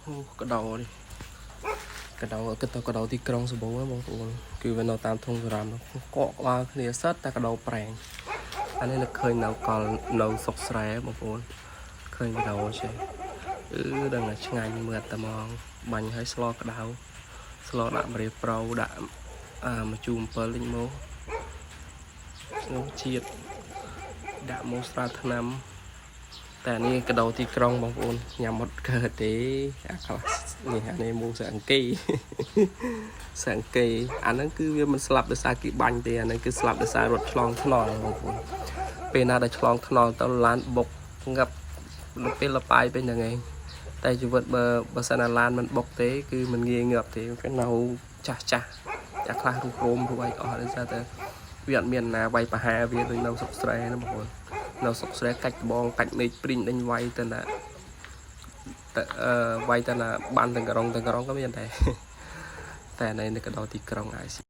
អូកដោនេះកដោគិតទៅកដោទីក្រុងសម្បូរហ្នឹងបងប្អូនគឺវានៅតាមធុងសារ៉ាំហ្នឹងកកក្បាលគ្នាសិតតែកដោប្រែងអានេះនឹកឃើញនៅកលនៅស្រុកស្រែបងប្អូនឃើញកដោចេះអឺដឹងតែឆ្ងាញ់មើលតែហ្មងបាញ់ឲ្យស្លក្តៅស្លដាក់ម្រេចប្រៅដាក់អាម្ជូរអំពិលតិចមកនោះជាតិដាក់មកស្រាថ្នាំ តែនេះកដោទីក្រុងបងប្អូនញ៉ាំអត់កើតទេអាខ្លះនេះអានេះមូសអង្គី សអង្គីអាហ្នឹងគឺវាមិនស្លាប់ដោយសារគេបាញ់ទេអាហ្នឹងគឺស្លាប់ដោយសាររត់ឆ្លងថ្នល់បងប្អូនពេលណាដែលឆ្លងថ្នល់ទៅឡានបុកងាប់ដល់ពេលលបាយពេញហ្នឹងឯងតែជីវិតបើបើសិនណាឡានមិនបុកទេគឺមិនងាយងាប់ទេវានៅចាស់ចាស់ចាស់ខ្លះរុះរោមរុះអីអស់ដោយសារតែវាអត់មានណាវាយប្រហារវាដូចនៅស្រុកស្រែណាបងប្អូន នៅស្រុកស្រែកាច់ដបងកាច់មេឃព្រីងដេញវាយទៅណាតែអឺវាយទៅណាបានទាំងក្រុងទាំងក្រុងក៏មានដែរ តែនៅនៅកដោទីក្រុង IC